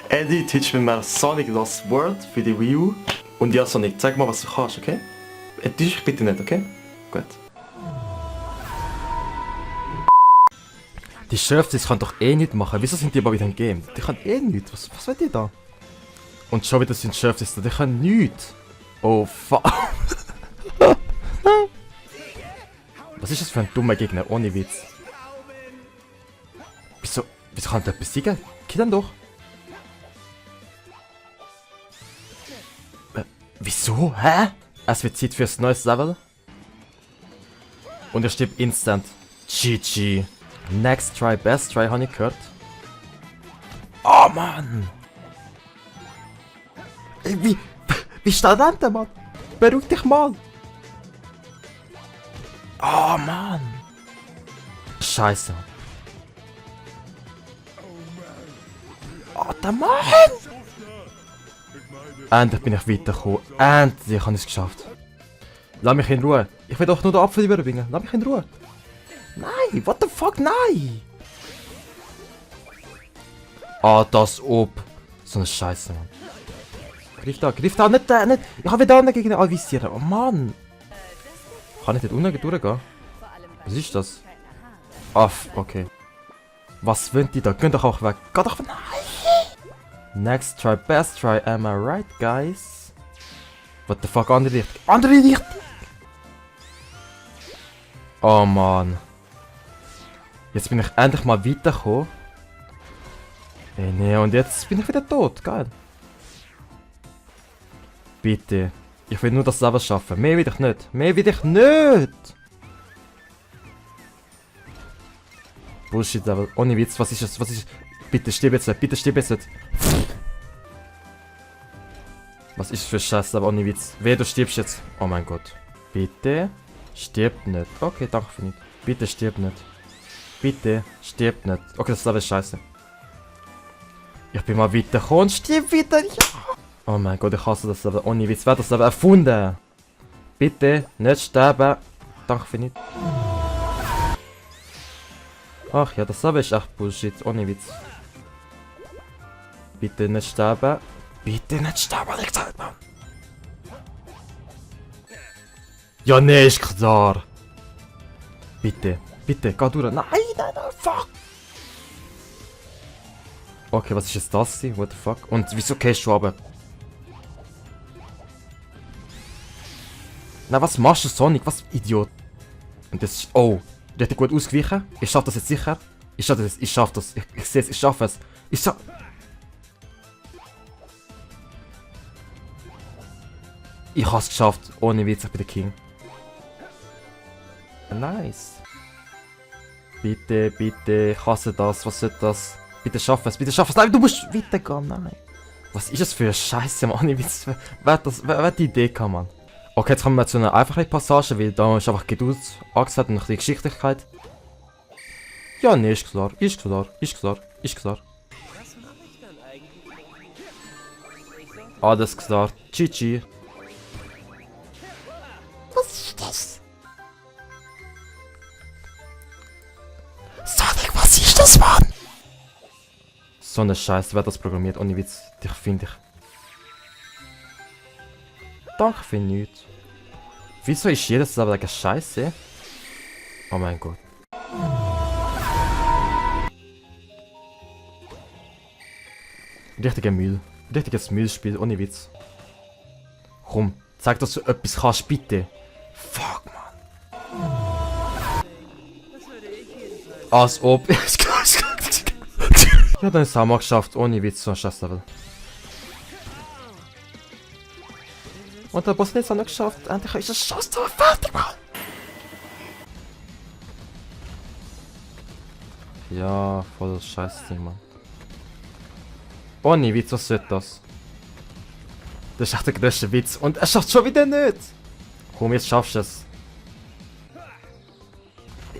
Eddie, teach mir mal Sonic Lost World für die Wii U. Und ja, Sonic, zeig mal, was du kannst, okay? Enttäusch dich bitte nicht, okay? Gut. Die Sheriffs kann doch eh nichts machen. Wieso sind die aber wieder im Game? Die kann eh nichts. Was will die da? Und schon wieder sind Sheriffs da. Die kann nichts. Oh fuck. Was ist das für ein dummer Gegner? Ohne Witz. Wieso kann der besiegen? Kill ihn doch. Wieso? Hä? Es wird Zeit für ein neues Level. Und er stirbt instant. GG. Next try, best try, habe ich gehört. Oh Mann! Wie steht denn, Mann? Beruhig dich mal! Oh Mann! Scheiße. Oh, der Mann! Endlich bin ich weitergekommen. Endlich habe ich es geschafft. Lass mich in Ruhe. Ich will doch nur den Apfel überbringen. Lass mich in Ruhe. Nein, what the fuck, nein! Ah, das ob. So eine Scheiße, Mann. Griff da, nicht da, nicht. Ich habe wieder unten gegen den avisieren. Oh Mann. Kann ich nicht unten durchgehen? Was ist das? Ah, okay. Was wollen die da? Geh doch auch weg. Geh doch weg. Nein! Next try, best try. Am I right, guys? What the fuck, andere Richtung. Andere Richtung! Oh Mann. Jetzt bin ich endlich mal weitergekommen. Nee, und jetzt bin ich wieder tot. Geil. Bitte. Ich will nur das Level schaffen. Mehr will ich nicht. Mehr will ich nicht. Bullshit Level. Ohne Witz. Was ist das? Was ist... Bitte stirb jetzt nicht. Bitte stirb jetzt nicht. Was ist das für Scheiß Level? Ohne Witz. Wer du stirbst jetzt? Oh mein Gott. Bitte stirb nicht. Okay, danke für nichts. Bitte stirb nicht. Bitte, stirb nicht. Okay, das Level ist scheiße. Ich bin mal weitergekommen. Stirb wieder. Ja. Oh mein Gott, ich hasse das Level. Ohne Witz, wer hat das Level erfunden? Bitte, nicht sterben. Danke für nichts. Ach ja, das Level ist echt Bullshit. Ohne Witz. Bitte nicht sterben. Bitte nicht sterben, ich sag mal. Ja, nee, ist klar. Bitte. Bitte, geh durch. Nein, fuck! Okay, was ist jetzt das? What the fuck? Und wieso gehst du aber? Na, was machst du, Sonic? Was, Idiot? Und das ist... Oh, richtig gut ausgewichen. Ich schaff das jetzt sicher. Ich schaff das. Ich sehe es, ich schaffe es. Ich hab's geschafft. Ohne Witz, ich bin der King. Nice. Bitte, bitte, ich hasse das, was soll das? Bitte schaff es, nein, du musst weitergehen, nein. Was ist das für eine Scheiße, Mann? Wer hat die Idee gehabt, Mann? Okay, jetzt kommen wir zu einer einfachen Passage, weil da ist einfach Geduld angesagt und ein bisschen Geschicklichkeit. Ja, nee, ist klar. Alles klar, GG. Was ist das? Sonic, was ist das, Mann? So eine Scheiße, wer hat das programmiert? Ohne Witz, dich finde ich. Danke für nichts. Wieso ist jedes Level eine Scheiße? Oh mein Gott. Richtiger Müll. Richtiges Müllspiel, ohne Witz. Komm, zeig, dass du etwas kannst, bitte. Fuck, Mann. Als ob. Ja, dann ist es auch mal geschafft, ohne Witz, so ein Scheißlevel. Und der Boss hat es auch noch geschafft. Endlich ist das Scheißlevel fertig, Mann. Ja, voll das Scheißding, Mann. Ohne Witz, was wird das? Das ist echt der größte Witz. Und er schafft schon wieder nicht. Komm, jetzt schaffst du es.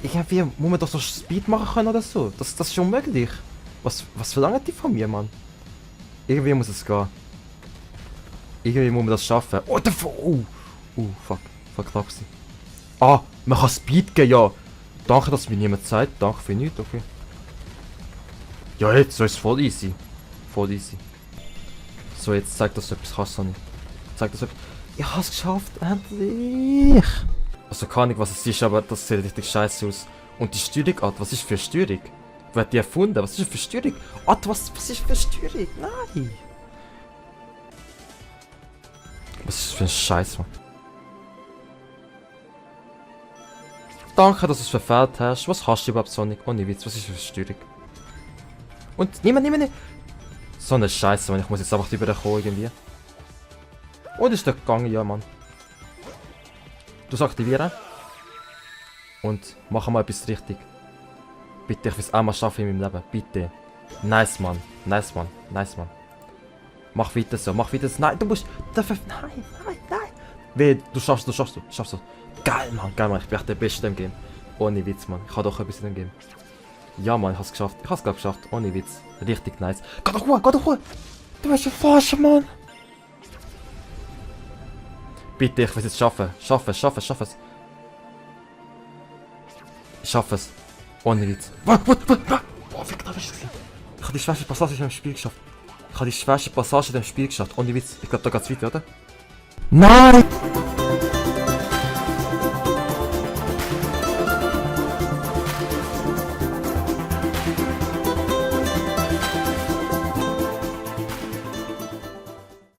Irgendwie muss man doch so Speed machen können oder so. Das ist schon möglich. Was verlangen die von mir, Mann? Irgendwie muss es gehen. Irgendwie muss man das schaffen. Oh, fuck. Fuck, knapp gewesen. Ah, man kann Speed geben, ja. Danke, dass mir niemand sagt. Danke für nichts, okay. Ja, jetzt so ist es voll easy. Voll easy. So, jetzt zeig das etwas, kannst du nicht. Zeig das etwas. Ich hab's geschafft, endlich! Also keine Ahnung, was es ist, aber das sieht richtig scheiße aus. Und die Steuerung, Alter, was ist für eine Steuerung? Wer hat die erfunden? Was ist das für eine Steuerung? Alter, was ist für eine Steuerung? Nein! Was ist das für ein Scheiß, Mann? Danke, dass du es verfehlt hast. Was hast du überhaupt, Sonic? Ohne Witz, was ist das für eine Steuerung? Und niemand! So eine Scheiße, Mann. Ich muss jetzt einfach drüber kommen irgendwie. Und ist der gegangen, ja, Mann. Du aktivieren. Und mach mal etwas richtig. Bitte, ich will es einmal schaffen in meinem Leben. Bitte. Nice, Mann. Nice, Mann. Nice, Mann. Mach weiter so. Mach weiter so. Nein, du musst... Nein. Weh, du schaffst. Geil, Mann. Ich bin echt der Beste im Game. Ohne Witz, Mann. Ich habe doch etwas in dem Game. Ja, Mann, ich hab's geschafft. Ich hab's gerade geschafft. Ohne Witz. Richtig nice. Geh doch Ruhe. Du bist ein Forscher, Mann. Bitte, ich will es jetzt schaffen. Schaff es. Ich schaffe es. Ohne Witz. Boah, wie knapp ist das? Ich habe die schwerste Passage in dem Spiel geschafft. Ohne Witz. Ich glaube, da geht's weiter, oder? Nein!